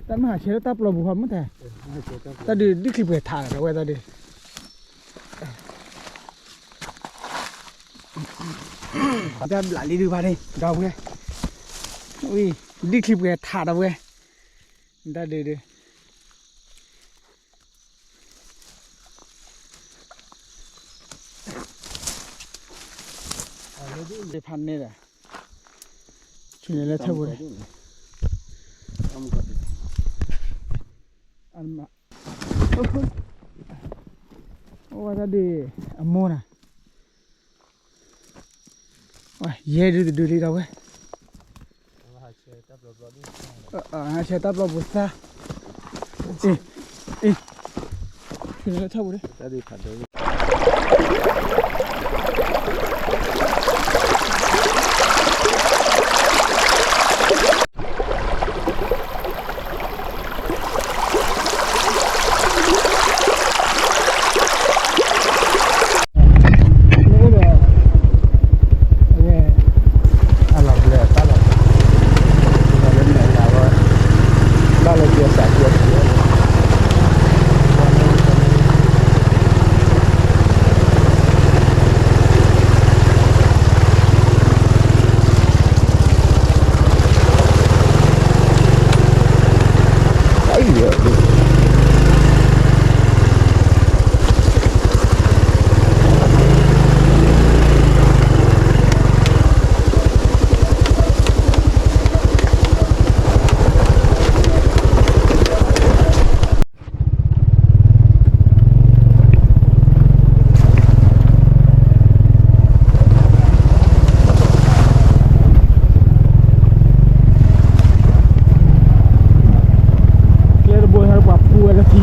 တၢ်မ့ၢ်ဟးဆဲးလၢတၢ်ပျီပူၤဃီမ့ၢ်ထဲ, တၢ်ဒုးဒ်ချံပှဲၤထးဒီးဝဲတၢ်ဒုး, တၢ်ဘျးလံဒုးဖးန့ၣ် ဒီပုၢ်ဝဲၢ်, ဒ်ချံပှဲၤထးဒီးဝဲ, တၢ်ဒုးဒုး ဖးန့ၣ်ဒီး, ဆူန့ၣ်လၢထၢပူၤန့ၣ်, အိၣ်ဝဲဒၣ်ဒ်အမိၢ်နၤ, ယဲဒုးတဒုးလံဒီးဝဲ, ဆဲးတၢ်ပျီပူၤသၣ်, အ့ အ့ ဆူန့ၣ်လၢထၢပူၤန့ၣ် ကျဲတဘိဟဲပှၤဖူဝဲလၢထံ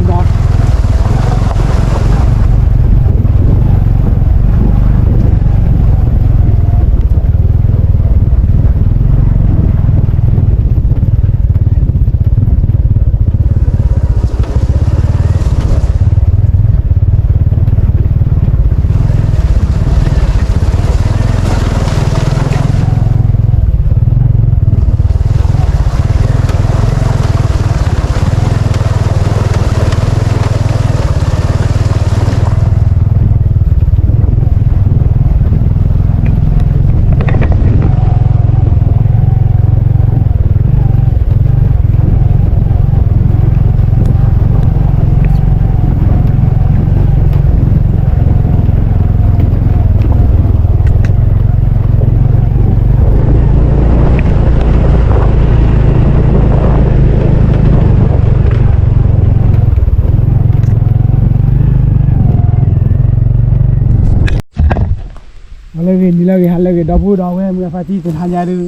မီ လၢဂ့ၤ နံၤလၢဂ့ၤ ဟါလၢဂ့ၤ ဒီပုၢ်ဒီဝဲၢ်မုၢ်အဖါတံၢ်သ့ၣ်တဖၣ်ညါဒုး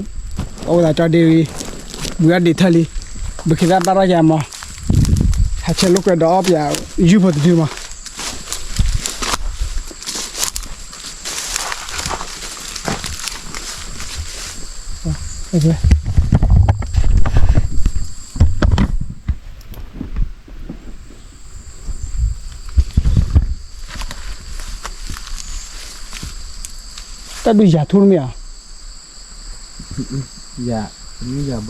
အိၣ်ဝဲဒၣ်ကၠီဒ့ဝံၤ မုၢ်ဂၤဒ့ၣ်ထၢၣ်လံ ဘုခ့သၣ်ဘၣ်ထီၣ်ယၤမး ဟးဆဲးလိာ်ကွဲဒီးအီၣ်ပယၤ ယုၢ်ဖိတဒုမး တၢ်ဒုးယၤထူတမ့ၢ်ဧါ, ယၤ, မ့ၢ်ယၤဘီ, ပကထီၣ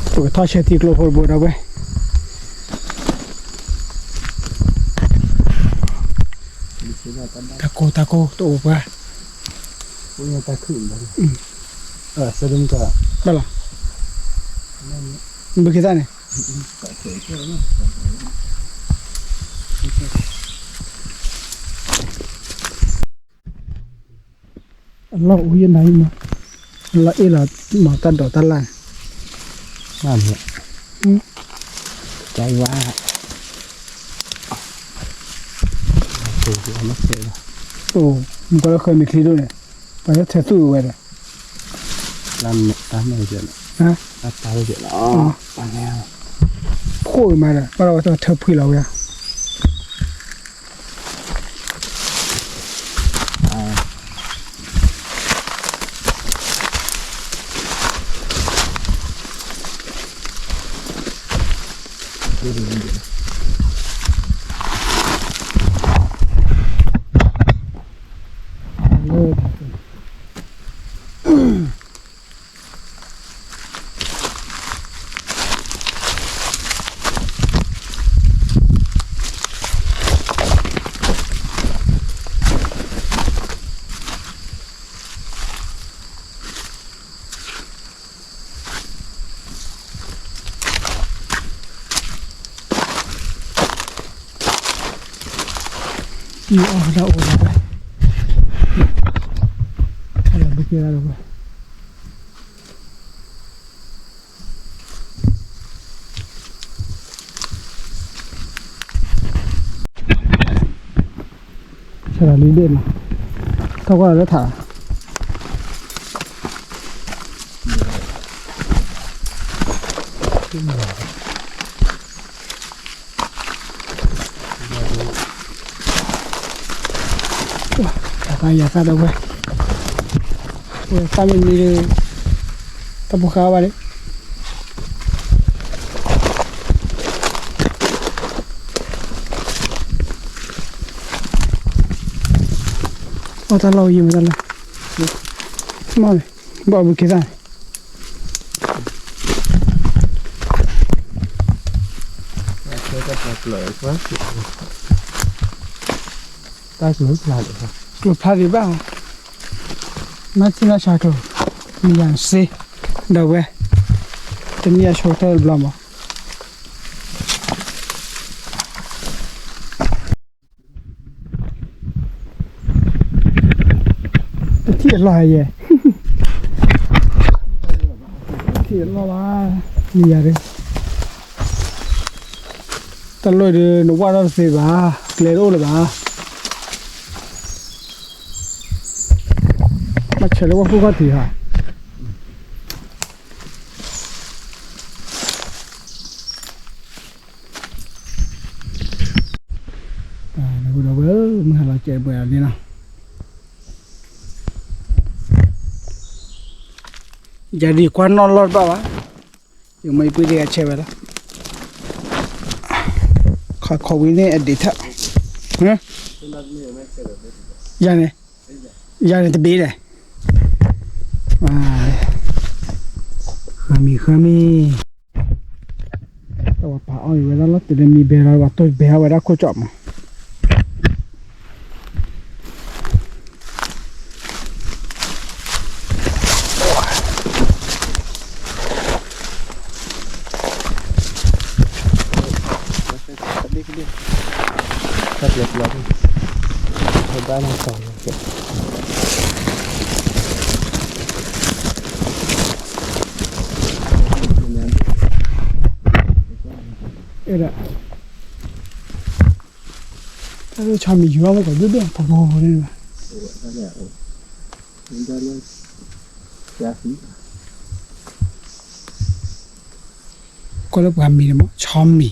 ်ဆဲးထံကျိဖိတဘိဒီပုၢ်ဝဲၢ်, တၢ်ကိၢ်တၢ်ကိၢ်တအိၣ်ပှၤ, တၢ်ခုၣ်, ဘၣ်လီၤ, ဘုခ့သၣ်န့ၣ် အလီၢ်အိၣ်ယဲၢ်နၤအံၤမး, အလီၢ်အ့ၣ်လီၤမး တၢ်ဒိးတၢ်လၢ်န့ၣ်, တၢ်ဝါ, အိၣ်, မ့ၢ်ကီၢ်လၢဃၢၤမ့ၢ်ချံဒိၣ်န့ၣ်, ပှၤလၢထဲးသူၣ်ဝဲဒီး, တၢ်မဲာ်, တၢ်မဲာ်, ခိၣ်အမးဒီး ဘၣ်ဒီးဝဲတၢ်ထၢဖှံလီၤဝဲ ဒ် ယအီၣ်ဒၣ်အိၣ်ဒၣ်ဝဲ, အဲၣ်ဒိးဘုကဲဒၣ်ဝဲ, ဆဲးလီၤလံဒ့ၣ်နီၤ, ထီၣ်ကွၢ်လၢထးလီၤ. ယၤသၣ်ယၤသၣ်ဒီးဝဲ, ဝဲသၣ်မ့ၢ်မံဒီး တၢ်ဖိဃါဘၣ်န့ၣ် အီၣ်တၢ်လီၢ်ယံၤမတၤလဲၣ်, မ့ၢ်ဘၣ်ဘုကဲသၣ်န့ၣ် ကျိၤဖျါဒံးဘၣ်, မ့ၢ်ထံၣ်နီၢ်ဆါကျိၤ, မံယၤစ့, ဒီးဝဲ, တမံယၤဆိတၢ်တဘျီမး တထံၣ်အလီၢ်ဟဲယဲ, တထံၣ်အလီၢ်ဘၣ်, မံယၤဒုး, တၢ်လီၢ်ဒုး နဝၣ်ထီၣ်တသ့ဘၣ်, ကျဲတအိၣ်လၢၤဘၣ်, ဘၣ်ဆဲးလၢဝၣ်ခိၣ်ခီၣ်ထံးဧါ. ဒီပုၢ်ဒီဝဲၢ်ဧၢ, မုၢ်ဟါလီၤစဲးပှဲၤလီၤလံနီၤ, ယၤဒုးကွၢ်နီၣ်လီၢ်တဘၣ်ဘၣ်, ယမ့ၢ်ယပုၢ်သ့ၣ်ဂၤဆဲးဝဲလီၤ, ခီခီဝံၤန့ၣ်အဒ့းထၢၣ်, ယၤန့ၣ်, ယၤန့ၣ်တဘ့ၣ်လဲၣ်, ဃၢမံၤဃၢမံၤ တဝဲပာ်အီၣ်အံၤဝဲဒၣ်လီၤ တုၤလၢမံဘဲလီၤ ပှၤတိၢ်ဘဲအီၣ်ဝဲဒၣ်ခိၣ်ကၠီၣ်မး, အဲဒၣ် တၢ်လၢဆီမံၤယူၤအီၣ်မ့ၢ်ကီးဒိၣ်ဒိၣ်ဖီဖီန့ၣ်ဘၣ်, ကွၢ်လၢပှၤမံၤန့ၣ်မ့ၢ် ဆီမံၤ ကၠ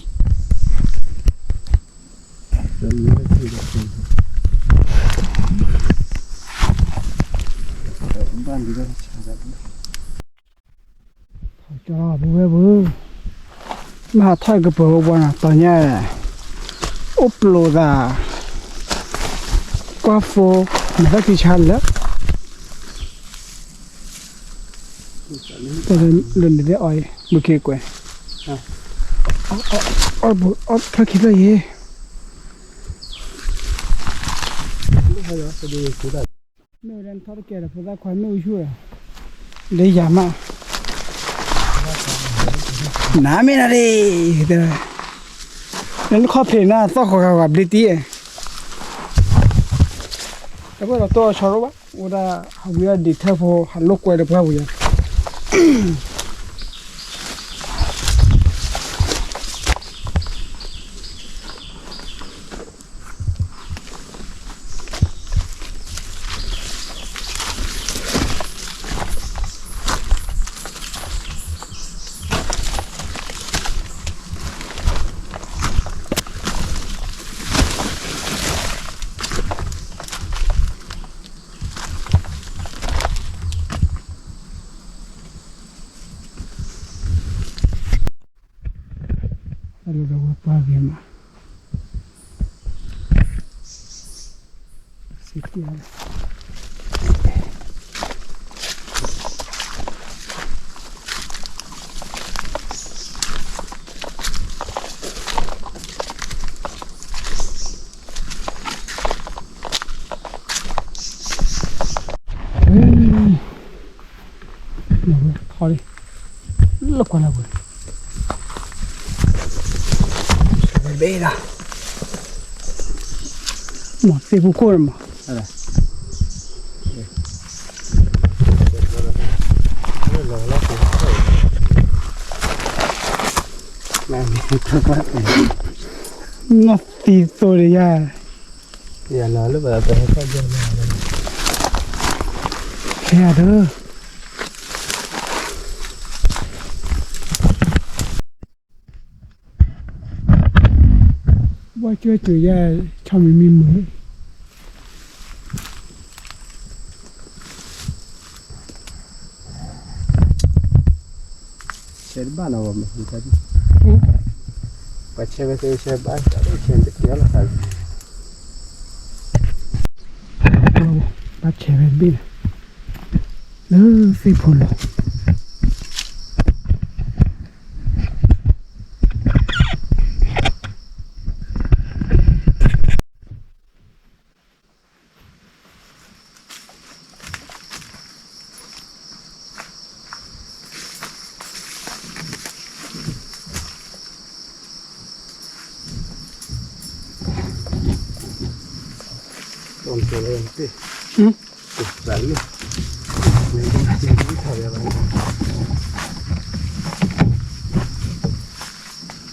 ီပူၤဝဲပူၤ, မ့ၢ်ဟးထီၣ်ကပၢၤဝဲပှၤနီၤ တီၤညါ, အိၣ်ပျိးသး, ကွၢ်ဖိ, မၤတၢ်ခံဆါလၢ လၢန့ၣ်ဒ်အီၤအံၤ မုၢ်က့ၤကွဲး, အီၣ်တပူၤ အီၣ်ဖျၢၣ်ခံဖျၢၣ်ယဲ, မ့ၢ်ဝဲဒၣ်နထီၣ်တကဲဒီး ဖိသၣ်ခွါမ့ၣ်အူဆူၣ်ဒီး, လၢယၤမး, နမ့ၢ်နၤဒ့ၣ်, နနခီၣ်ဖံးနၤ သီၣ်ဃီၤဂၤဂၤဘျ့တံၢ်, တၢ်ပှဲၤဒီးတိၢ်အီၤဆီရိၣ်ဘၣ် အိၣ်ဒၣ်ဟးဝံၤအီၣ်ဒံးထၢၣ်ဖိ ဟးလိာ်ကွဲဒီးပှၢ်ပူၤယၤ တၢ်လၢဒီးဝဲပှၢ်ဂ့ၤမး စံးတံၢ် ထီၣ်လံ လၢကွၢ်လၢပှဲၤ ဘဲဒၣ် မ့ၢ်သ့ၣ်ဖူခိၣ်န့ၣ်မး, နီၢ်သံသိးဒီးယၤ, ယၤလီၤလၢပှၤပဟဲထီၣ်ယၤလီၤ, ခဲယၤဒီး ဘၣ်ကၢကၢယဲ ဆီမံၤမံၤမုာ်, ဆဲးတဘၣ်နီၤ, ပှၤဆဲးဝဲသ့ၣ်ဆဲးဘၣ်, ဆဲးတကဲလီၤ, ဘၣ်ဆဲးဝဲတဘ့ၣ်န့ၣ် လၢသ့ၣ်ဖိလီၤ.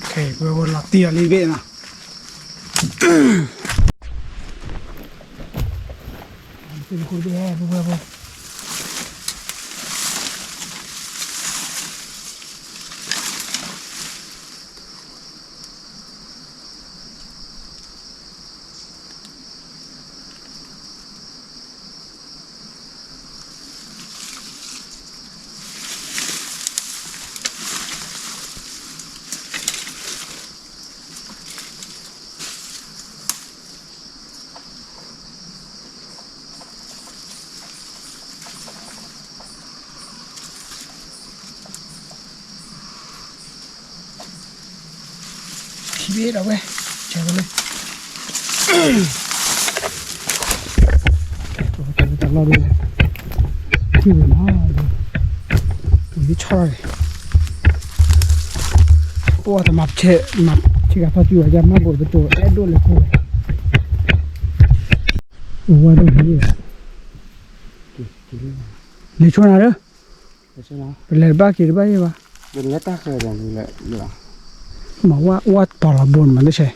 ခဲအံၤ ပဝဲလီၤတံၢ်အီၤလံဘ့ၣ်နီၤ, သ့ၣ်ဖိဘ့ၣ် ပဝဲဖိ ထံၣ်ဘ့ၣ်ဒီးဝဲ, ဆဲးဝဲလၢ တၢ်လီၢ်ဒၣ်, ထံၣ်ဝဲမး, ပူၤယဆီၣ်, ပှၤတမၤဆဲး, မၤဆဲးကၤထီၣ်စုဝဲယၤ မၤဘိးပတိၤအဲၣ်ဒိၣ်လဲၤခိၣ်ဝဲ, အဝဲဒၣ်န့ၣ် လဲၤဆိနၤလၢ ပလဲၤတဘၣ်က့ၤတဘၣ်ယဲၢ်ဘၣ်, မ့ၢ်ဝဲတီၢ်လီၤဘိန့ၣ်မးတဆဲး,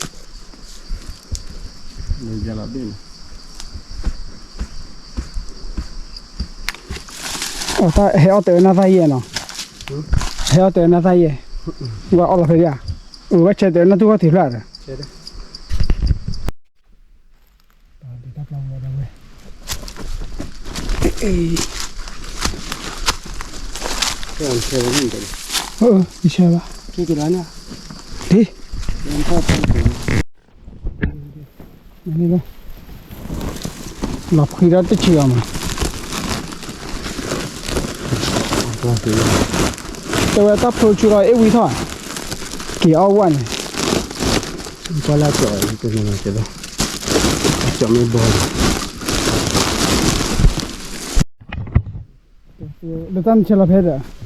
အတၢ်ဟဲအီၣ်တၢ်ဝဲနၢ်သၣ်ယဲၢ်နီၤ, ဟဲအီၣ်တၢ်ဝဲနၢ်သၣ်ယဲၢ်, ဝဲအီၣ်လီၤဖဲဒၣ်, အဝဲဆဲးတၢ်ဝဲနၢ်တူၢ်ခီၣ်ထံးဖျၢၣ်ဒီး တၢ်ပျီဝဲဒၣ်ဝဲ, ယဆဲးဘၣ်, လီၤခွံဒီးတဆံးအီၤမး, တဲဝဲတၢ်ဖျိဆူလီၤအ့ၣ်ဝံထီၣ်, က့ၤအီၣ်ဝဲန့ၣ်, ကွၢ်လၢကၠီၤ, ကၠီၤမ့ၢ်ဘီလီၤ လၢတၢ်နဆဲးလီၤဖဲဒီး, ပ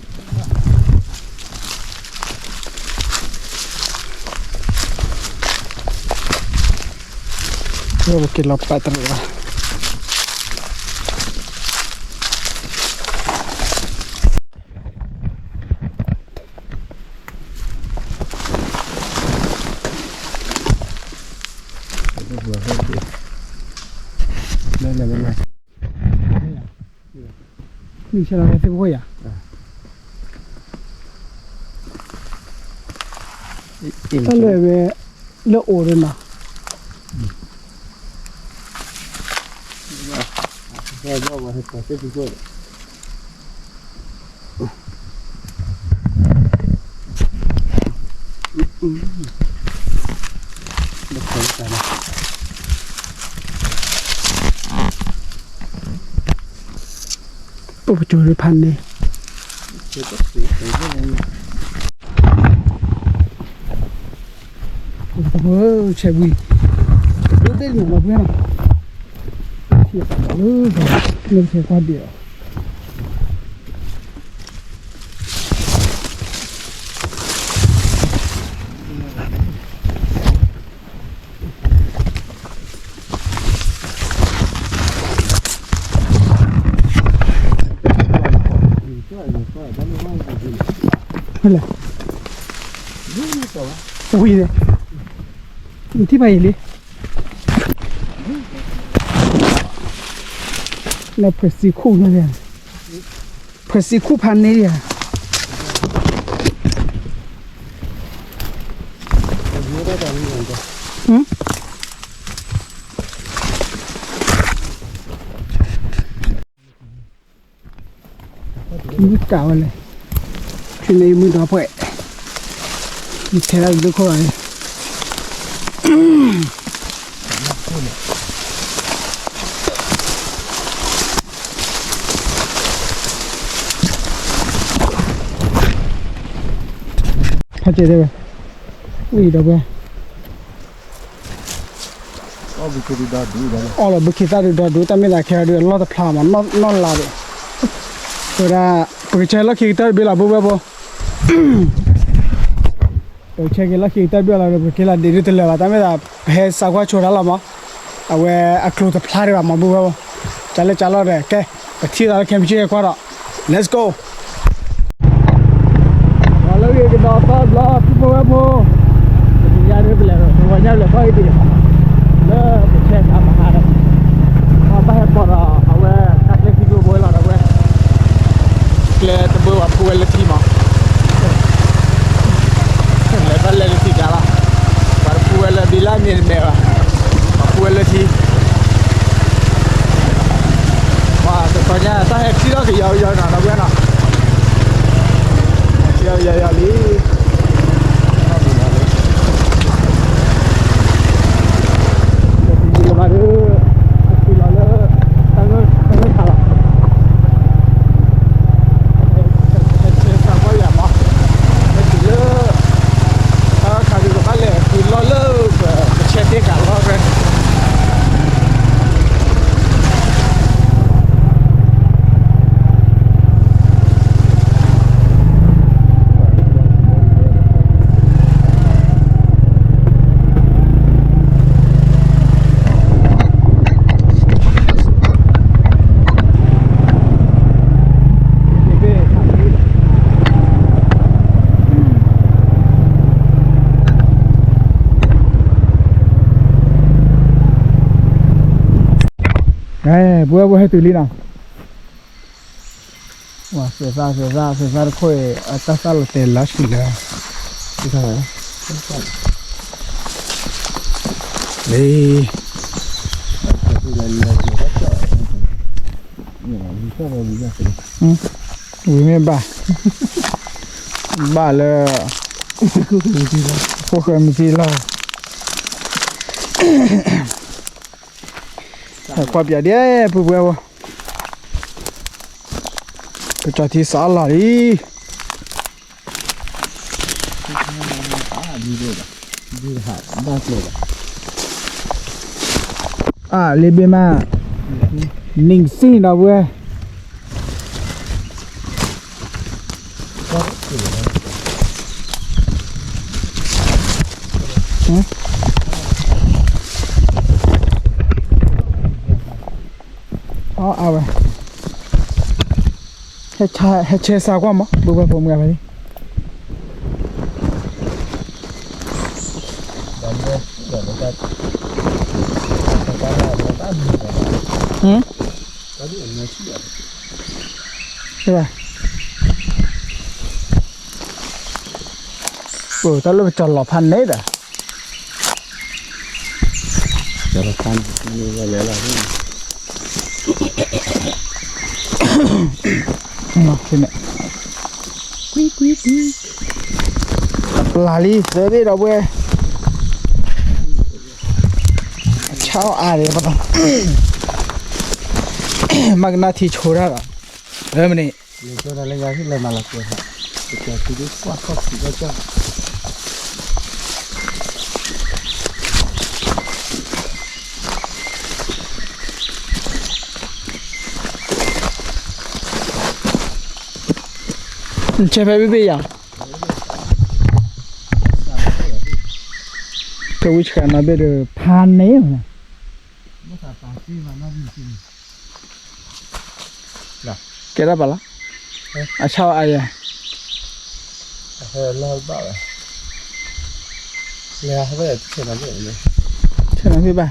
က့ၤလီၤပာ်တရၢၣ်, နဆဲးလီၤဖဲသ့ၣ်ဖိယၤ, တၢ်လၢဝဲ လၢအိၣ်ဒီးနီၤ အိၣ်ပကၠိၤလၢဖးန့ၣ်, ဆဲးဝံၤ, ဒိးသ့ၣ်ညါလီၤပှဲၤနီၤ, ထံၣ်အသးလီၤလၢ, လၢဆဲးကွၢ်ဒံးအီၤ ပ လဲၣ်, ဝံၤန့ၣ်, နထံၣ်ဘၣ်အံၤလံ, လၢဖှဲးစံခူၣ်န့ၣ်, ဖှဲးစံခူၣ်ဖးန့ၣ်ဧါ, မုၢ်ကးဝဲလဲၣ်, ထံန့ၣ်မုၢ်ဒီဖှဲး, ယထဲဒၣ်ဒုးခိၣ်လီၤန့ၣ်, ဖးကဲတဲဝဲ, ဝံၤဒီးဝဲ အီၣ်လီၤဘုခ့သၣ်ဒုးဒီးဒုး တၢ်မ့ၢ်သးခဲအံၤဒုး အလီၢ်တဖျါမး နီၢ်လါဒုး, ဝဲဒၣ် ပကဆဲးလီၢ်ခံကတၢၢ်တဘ့ၣ်လီၤ ပုၢ်ဝဲၢ်ဖိ, ပကဆဲးက့ၤလီၢ်ခံကတၢၢ်တဘ့ၣ်လီၤဒီး ပက့ၤလီၤဒ့ဒုးတလၢာ်ဘၣ် တၢ်မ့ၢ်သး ပဟဲစးကွၢ်ဆိတၢ်လီၤမး, အဝဲအကျိၤတဖျါဒံးဘၣ်မး ပုၢ်ဝဲၢ်ဖိ, ကလဲၤကလီၤဒီး ကဲ ပထံၣ်သးလၢခဲမုၢ်ဆ့ၣ်ဟဲကွၢ်ဒီး Let's go. ပှၤလၢဂ့ၤကဒီးသီတဘျီ ပုၢ်ဖိဝဲၢ်ဖိ, ပသ့ၣ်ညါဒ်ပလဲၤဒီး ပဝဲညါပလဲၤဖီအံၤဒံး, လၢပဆဲးသးမဟါဒီး, ပဘၣ်ဟဲပိာ်ဒီးအဝဲ တၢ်ကျဲခံကျိဘိလီၤဒီးဝဲ, ကျဲတဘိပှၤဖူဝဲလၢထံမး, လဲၤဘၣ်လဲၤလၢထံကျါလီၤ, ပှၤတဖူဝဲလၢဘံလၢမ့ၢ်တမဲာ်ဘၣ်, ပှၤဖူဝဲလၢထံ ပှၤတခီညါ တၢ်ဟဲထံၣ်ထီၣ်ကယီကယီနီၤ ဒီပုၢ်ဝဲၢ်နီၤ, ထံၣ်ထီၣ်ကယီကယီလံ, လၢထံယံၤလၢမးဒီး ထံလီၤလၢ တၢ်ဂၢၢ်ခါလီၤ, ဟဲဆဲးသးကွၢ်ယၤမး, ဟဲတုၤလၢ တၢ်ဂၢၢ်ခါဒီး ကဘၣ်လဲၤတုၤလီၤလၢ ပဆဲးတ့ၢ်ကးလီၤဖဲ ပုၢ်ဝဲၢ်ဖိ ဟဲတုၤလံနီၤ, ဝဲ သဲးသၣ် သဲးသၣ် သဲးသၣ်တခိၣ်အံၤ အတၢ်သၣ်လီၤတဲာ်လၢဆံးလၢ လံ ဝံၤမ့ၢ်ဘၣ် ဘၣ်လၢ ခိၣ်ဃၢၤမံၤတံၢ်လီၤ ကွၢ်ပၠးဒ် ပုၢ်ဝဲၢ်ဖိ ကစီၤထံစးလီၤလံ အါ လ့ဘ့မး နံၣ်စံၣ်ဒီပုၢ်ဝဲၢ် အဝဲ ဟဲဆဲးစးကွၢ်မး ပုၢ်ဝဲၢ်ဖိမုၢ်ဂၤဖဲန့ၣ် တၢ်လၢပကၠီၤလီၤဖးန့ၣ်ဒီး ပျၢ်လံ သၢဘ့ၣ်ဒီပုၢ်ဝဲၢ် ဆါအီၣ်အါဒံး ပတၢ် မၤကနၣ်ထံဆိတၢ်ဒီး မ့ၢ်န့ၣ် ဆဲးဖဲဘ့ၣ်ဘ့ၣ်ယၤ ကဝံဆှၢနီၤဘ့ၣ်ဒီး ဖးန့ၣ် ကဲထီၣ်ပာ်လီၤ အဆါအါယဲ ဟဲလီၤဘၣ်ဝဲ, လဲၤဟဲဖဲဆဲးနီၤဖဲ, ဆဲးနီၤဖဲဘၣ်,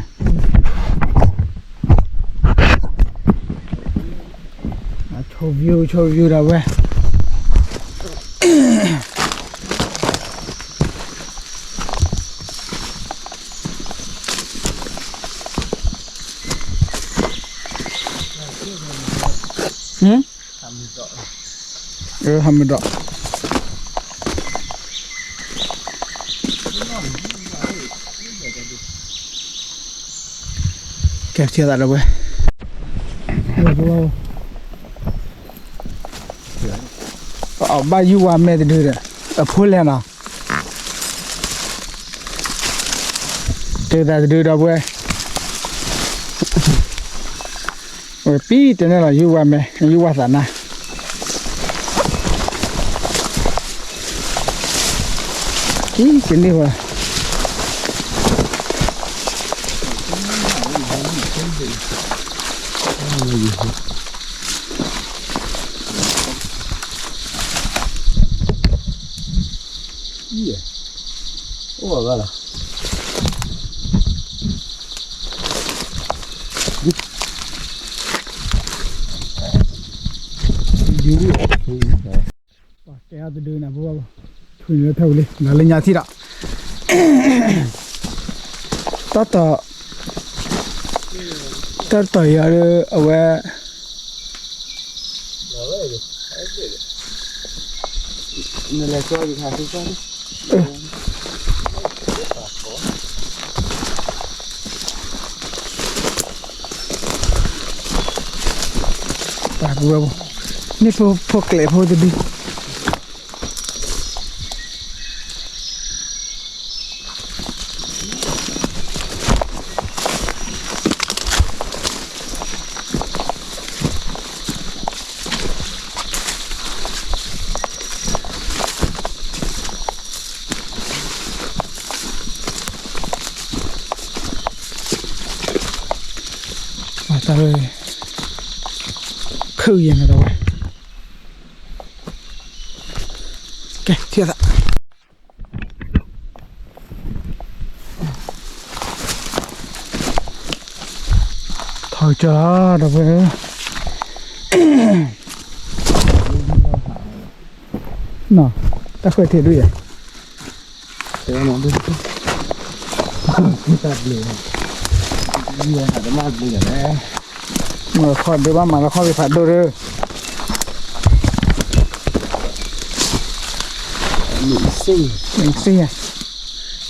ဆိ view ဆိ view ဒီးဝဲ ဟါမုၢ်ဒီး, ကဲထံၣ်သးဒီးဝဲ, အဘၣ်ယုၢ်ဝါမဲတဒုဒီး, အဖိလဲၣ်နီၤ, တဲသးတဒုဒီးဝဲ ဝဲပံတန့ၢ်လီၤ ယုၢ်ဝါမဲ ယုၢ်ဝါသးနါ, ကကန့ၢ်ဝဲ အိၣ်ဘၣ်လီၤ, ပှၤတဲအီၤတဒုန့ၣ် ပဘၣ်ထွံၣ်လၢထၢၣ်ဝံၤလံ ဒီးလၢညါထံၣ်ဒီး တၢ်တီၤ, တၢ်တီၤယၤဒီး အဝဲ နလဲၤကီယခါဆူကီလံ, ပှၤပူၤဝဲဘိ, န့ၣ်ဖိဖိကျဲးဖိတဒု တၢ်ဝဲ ခုၣ်ယဲၢ်န့ၣ်ဒီးဝဲ, ကဲ ထံၣ်သး ထီၣ်ကၠီလီၤ ဒီပုၢ်ဝဲၢ်ဧၢ, နီၤ တၢ်ဃၢၤထံးဒုယဲၢ်, တၢ်ဘျုး, တၢ်ဘျုး, မ့ၢ်ခီၣ်ဒိဘၣ်မၤလၢခီၣ်က့ၤဖးဒိၣ်ဒီး မ့ၢ်စ့ၢ်, မ့ၢ်စ့ၢ်ဧါ,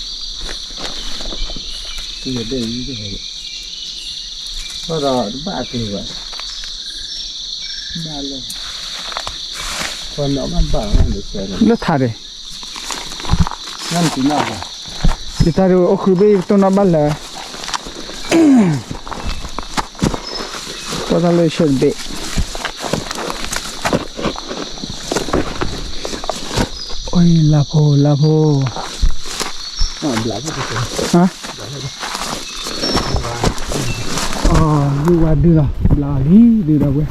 ဒီးတဘၣ်အက့ၤဘၣ်, ဘၣ်လၢ, လၢထးဒံး, ယတၢ်ဒုးအိၣ်ဃုာ်ဘ့ၣ် ယကတိၢ်နီၣ်ဘၣ်လၢ ပတၢ်လၢဆၢတဘ့ၣ်, အိၣ်လၢဖိလၢဖိ, ဟါ, ယုၢ်ဝါဒုလီၤ ဘျးလံဒုဒီးဝဲ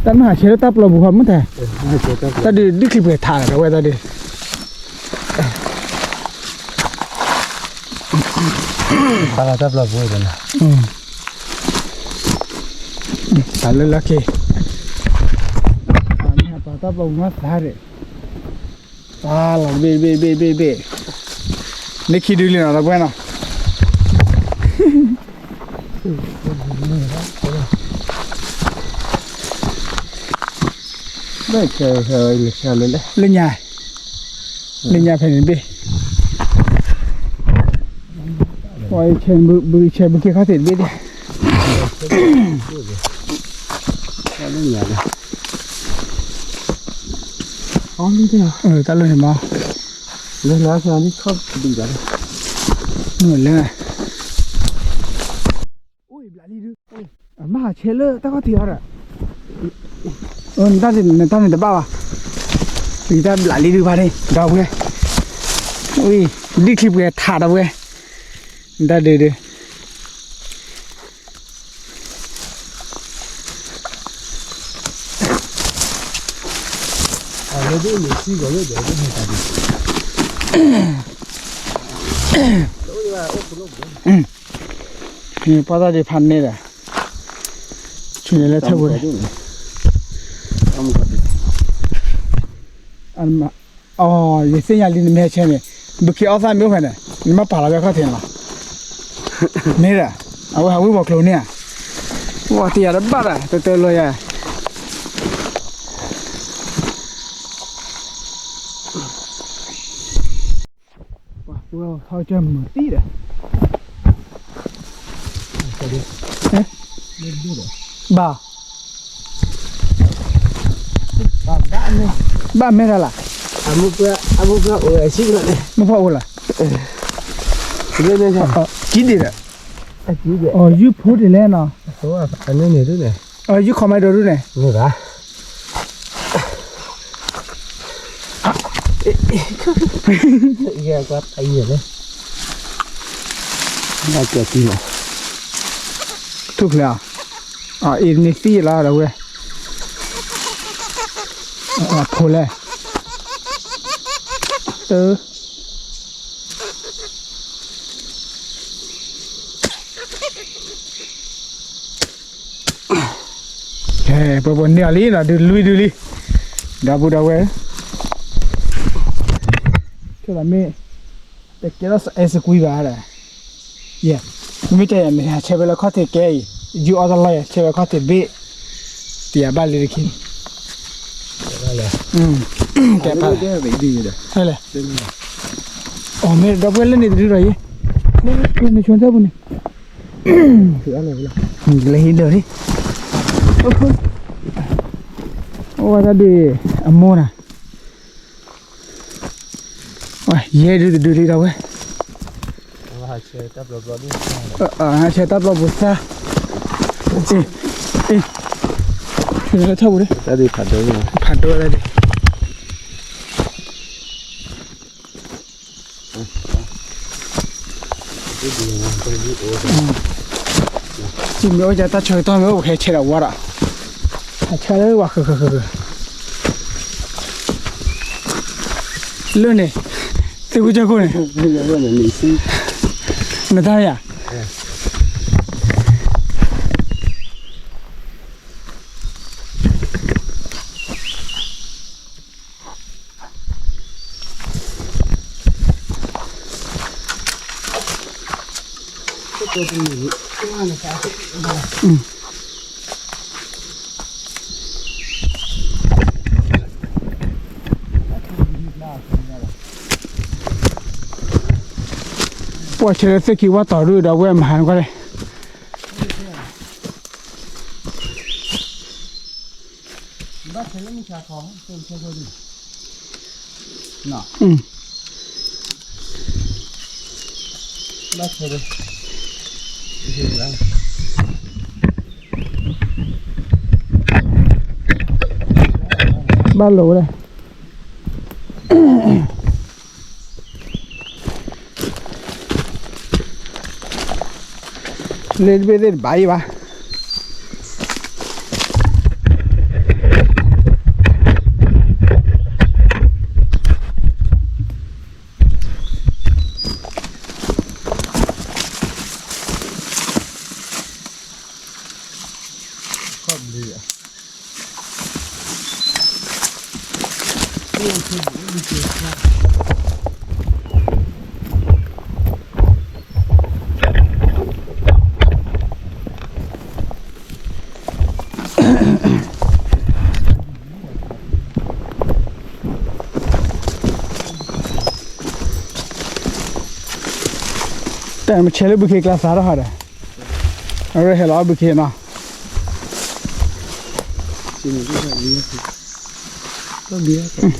တၢ်မ့ၢ်ဟးဆဲးလၢတၢ်ပျီပူၤဃီမ့ၢ်တဲ, တၢ်ဒုးဒုးချံပှဲၤထးဒီးဝဲတၢ်ဒုး, ပာ်လီၤတၢ်ပျီပူၤဒီး, ပာ်လၢလၢက့ၤ, ပာ်တၢ်ပျီပူၤမ့ၢ်သါဒီး, ပာ်လီၤဘ့ၣ်ဘ့ၣ်ဘ့ၣ်ဘ့ၣ်ဘ့ၣ်, လၢခံဒုလံနီၤ ဒီပုၢ်ဝဲၢ်နီၤ. လၢညါ, လၢညါဖဲန့ၣ်တဘ့ၣ်, ပှၤဆဲးဘုဆဲးဘုခ့ခီၣ်ထံးတဘ့ၣ်ဒၣ်, တၢ်လၢန့ၣ်မး, လၢလၢ, လဲၣ်, အမ့ၢ်ဟးဆဲးလၢတၢ်ခီၣ်ထံးအီၤဒီး, နတၢ်န့ၣ်တဘၣ်ဘၣ်, ယတၢ်ဘျးလံဒုဖးန့ၣ် ဒီပုၢ်ဝဲၢ်, ဒုးချံပှဲၤထးဒီပုၢ်ဝဲၢ်, နတၢ်ဒုးဒုး တၢ်ဘျုး, ပှၤသးဒ့ဖးန့ၢ်ဒီး, ဆူန့ၣ်လၢထၢပူၤန့ၣ်, အီ ယသ့ၣ်ညါလံနမ့ၢ်ဟဲဆဲန့ၣ်, ဘုခ့အီၣ်သၣ်မ့ၢ်အိၣ်ဖဲန့ၣ်, နမ့ၢ်ပာ်လီၤဝဲခီၣ်ထံးန့ၣ်လီၤ, မ့ၢ်ဒီး, အဝဲဟးဝံၣ်ပှၤကျိၤန့ၣ်ဧါ, ဝဲတယၤတဘၣ်ဒီး တတၢလီၤယၤ ပှၤထီၣ်ကၢမုာ်သံဒီး, ဘၣ်, ဘၣ်မဲာ်တၢ်လၢ်, အမိၢ်ပှၢ်အိၣ်လၢဆံးလီၤန့ၣ်, မိၢ်ပှၢ်အိၣ်လၢ်, ကံဒံးဒီး, အီၤ ယုၢ်ဖိတလဲၣ်နီၤ, ယုၢ်ခီမးဒိဒုန့ၣ်, မ့ၢ်ဘၣ် ယဲကွၢ်တယဲၢ်လၢ, နကဲၤတံၢ်မး, ထူၣ်ဖျဲး, အအံၤန့ၣ်သံလီၤဒီးဝဲ, ဖိလဲၣ်, အ ပှၤပှၤန့ၢ်အီၤလံနီၤ ဒုးလွံၢ်ဒုလံ, ဒီပုၢ်ဒီဝဲၢ်, ခဲလၢာ်မ့ၢ်, တကဲထီၣ်အဲစကွံဘၣ်ဒီး, ယဲ, မ့မ့ၢ်တၢ်ယၤန့ၣ် ဆဲးဝဲလၢခီၣ်ထံးကဲအံၤ, ယူအီၣ်တလီၢ်ယၤ ဆဲးဝဲခီၣ်ထံးဘ့ၣ်, တယၤဘၣ်လံတခီ, ကဲ, လဲၣ်, အီၤမ့ၢ်ဒီပုၢ်ဝဲၢ်လၢန့ၣ်တဒုဒီးယဲ, နဆိထၢပူၤန့ၣ်, လၢဟံးဒၢးလံ, အိၣ်ဝဲဒၣ်ဒုး, အမိၢ်နၤ, ယဲဒုးတဒုးလံဒီးဝဲ, ဆဲးတၢ်ပျီပူၤသၣ်, လၢထီၣ်ပူၤ, ဖးဒိၣ်ဝဲဒၣ်ဒုး မ့ၢ်အိၣ်ကတၢ်ဆၢကတီၢ်မ့ၢ်အိၣ်ပခဲဆဲးဒီးဝါဒီး, အဆၢလၢဝါဃၢၤဃၢၤဃၢၤဃၢၤ, လၢန့ၣ်, သုးခိၣ်ကၠီခိၣ်န့ၣ်, နတၢ်ယၤ ပှၤဆဲးလၢသ့ၣ်ခံဝၣ်တီၤဒုဒီးဝဲမဟါနကွၢ်လဲၣ် ဘၣ်လိာ်ဝဲဒၣ် လ့တဘ့ၣ်သ့ၣ်တဘၣ်အံၤဘၣ် တၢ်မ့ၢ်ဆဲးလၢဘုခ့ကျါသးထီၣ်ဟးဒီး အရ့ဟဲလီၤဘုခ့နီၤ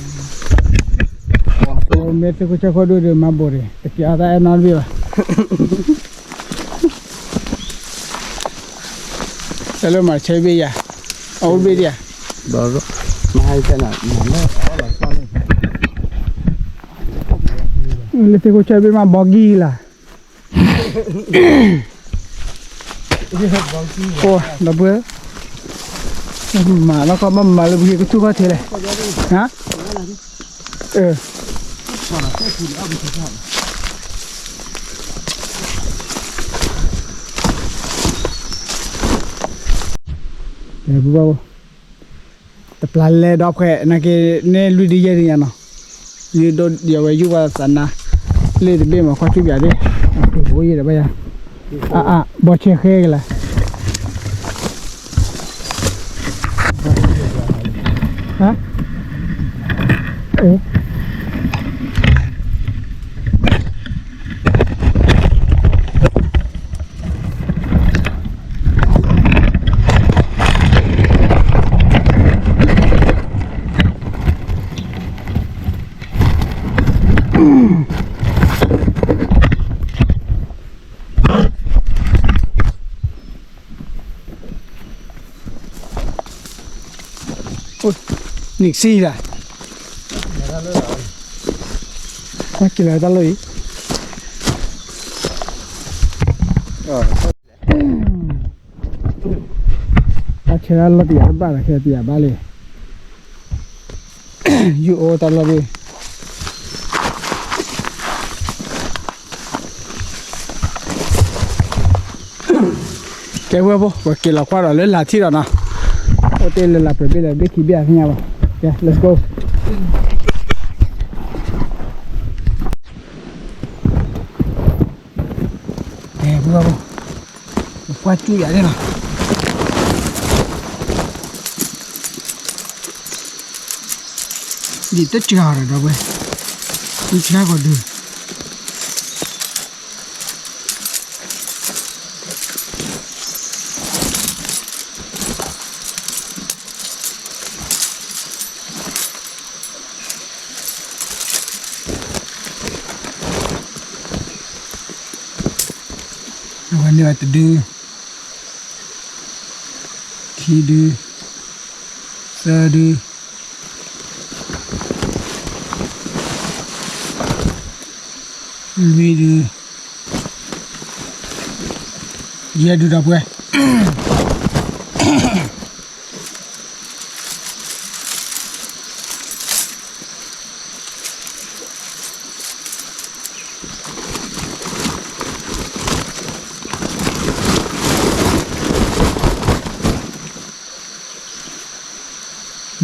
မ့ၢ်သုးခိၣ်ဆၢခိၣ်ဒိၣ်ဒီးမၤဘိးန့ၣ် တကဲအသးအဲၣ်နီတဘ့ၣ်ဘၣ် တၢ်လၢမၤဆဲးဘ့ၣ်ယၤ အအိၣ်ဘ့ၣ်ဒံးဧါ လၢသုးခိၣ်ဆၢဘ့ၣ်မးဘီကံၢ်လၢ ဒီပုၢ်ဝဲၢ် မၤလီၤကီၢ်ဘၣ်မၤလၢပဟံၣ်ကဆူၣ်ခီၣ်ထံးလဲၣ် ဟါ အ ပ တပျၢ်လဲၤဒီးဖှဲး နာ်က့န့ၣ်လွံၢ်ဒုယဲၢ်ဒုညါနီၤ, ယဒိးဒံးအဝဲယူၢ်ဝဲသးနါ, လ့ၣ်တဘ့ၣ်မး ကွၢ်ကၠူၣ်ပၠးဒ့ၣ်, အဃိယဲၢ်ဒီးဘၣ်ယၤ, အ အ ဘီဆဲဃဲကလၢာ်, ဟါ, အ နံၣ်စံလၢ်, ကလၢတၢ်လီၢ်အံၤ တၢ်ဆၢလီၤတယာ်တဘၣ်လီၤ ခဲတယာ်ဘၣ်လံ, ယူၢ်အိၣ်တၢ်လီၢ်ဒ် ကဲဝဲဖိ ပက့ၤလီၤကွၢ်ဒီးလၢလၢ်ထံၣ်ဒီးနီၤ, အိၣ်တ့ၢ်လၢလၢ်ပှဲၤဘ့ၣ်လၢဘ့ၣ်ခံဘ့ၣ်အသ့ၣ်ညါဘၣ်, ကဲ let's go. ကဲ ပကွၢ်ကၠူၣ်ယၤန့ၣ်လီၤ, ဒ်တစှၤဒီးဒီးဝဲ, တစှၤကီးဒုး အဝဲန့ၢ်ဝဲတဒု, ခံဒု, သၢဒု, လွံၢ်ဒု, ယဲၢ်ဒုဒီးပှဲၤ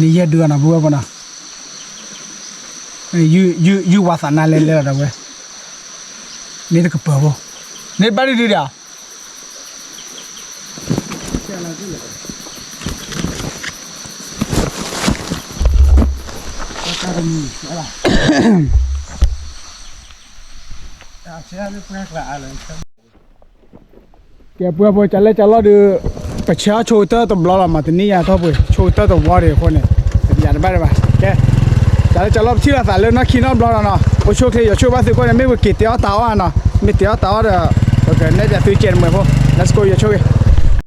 န့ၣ်ယဲၢ်ဒုအနီၤ ပဝဲပနီၤ, ယူၢ်ဝါသးနါလဲၤလဲၤလီၤဒီးဝဲ, မ့ၢ်တကပၤဖိ, မ့ၢ်ဘၣ်ဒုဒုဒီး ကဲပှဲၤဖိ ကလဲၤကလီၢ်ဒုး, ပဆဲးအီၣ်ဆိကတၢၢ်တဘျီလီၤမး တနံၣ်ညါထီၣ်ပှဲၤ ဆိကတၢၢ်တဝီဒံးအဃိန့ၣ်, ပတယၤတဘၣ်ဒံးဘၣ်, ကဲ, ကလဲၤကလီၢ် ပထံၣ်လိာ်သးလၢနီၢ်ခံနီတဘျီလီၤနီၤ, အိၣ်ဆူၣ်ချ့ ယွၤဆိၣ်ဂ့ၤဘၣ်သုကိးဂၤန့ၣ် မ့ၢ်ဝဲက့ၤတဲအီၣ်တၢ်အီၣ်နီၤ, မ့ၢ်တဲအီၣ်တၢ်အီၣ်ဒီး ပကနဲၣ်ပၠးသုကဲးတမှဲးဖိ, let's go ယွၤဆိၣ်ဂ့ၤ